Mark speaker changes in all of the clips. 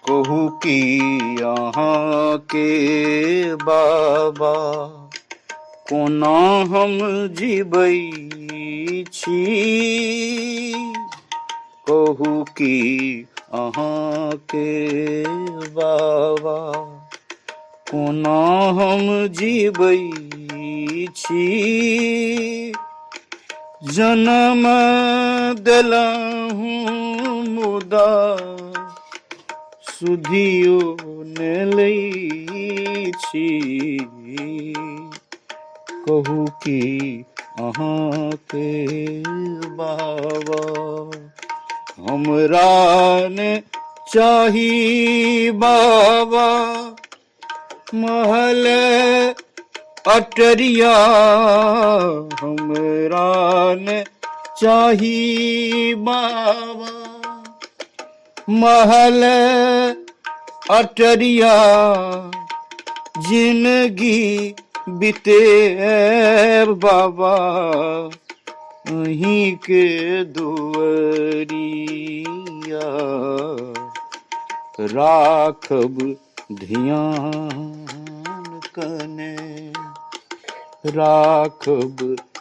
Speaker 1: कहू की अहाँके बाबा कोना हम जीबै छी। कहू की अहाँके बाबा कोना हम जीबै छी। जन्म देलहुँ मुदा सुधियो ने लै छी। कहू की अहाँके बाबा हमरा ने चाही बाबा महल अटरिया, हमरा ने चाही बाबा महल अटरिया। जिनगी बीते बाबा अहीं के दुअरिया, राखब धियान कने, राखब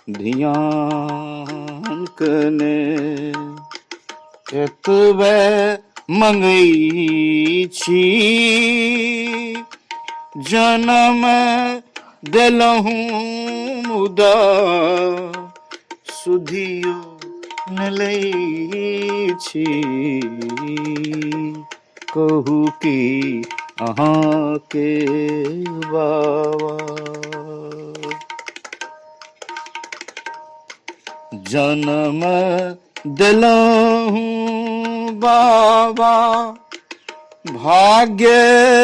Speaker 1: धियान कने, एतबे मंगै छी। जनम देलहुँ मुदा सुधियो न लै छी। कहू की अहाँके बाबा। जन्म देलहुँ बाबा भाग्य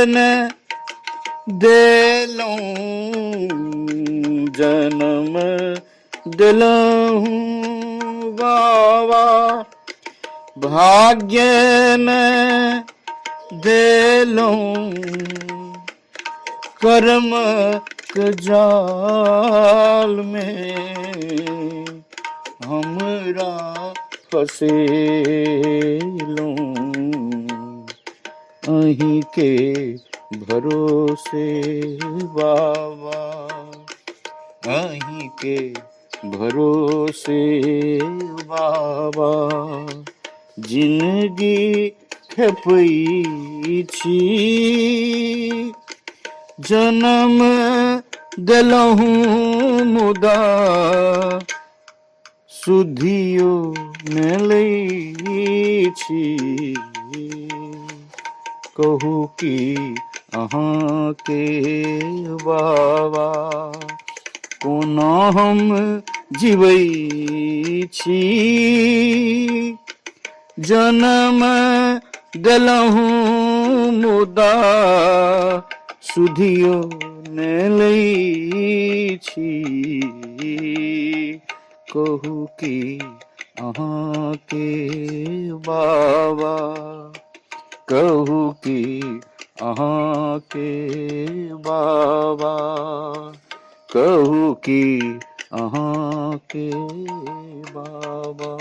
Speaker 1: ने देलहुँ, जन्म देलहुँ बाबा भाग्य ने देलहुँ, कर्म के जाल में हमरा फसेलहुँ, अहीं के भरोसे बाबा, अहीं के भरोसे बाबा जिनगी खेपै छी। जन्म देलहुँ मुदा सुधियो ने लै छी। कहू की अहाँके बाबा कोना हम जीबै छी। जन्म देलहुँ मुदा सुधियो ने लै छी। कहू की अहाँके बाबा, कहू की अहाँके बाबा, कहू की अहाँके बाबा।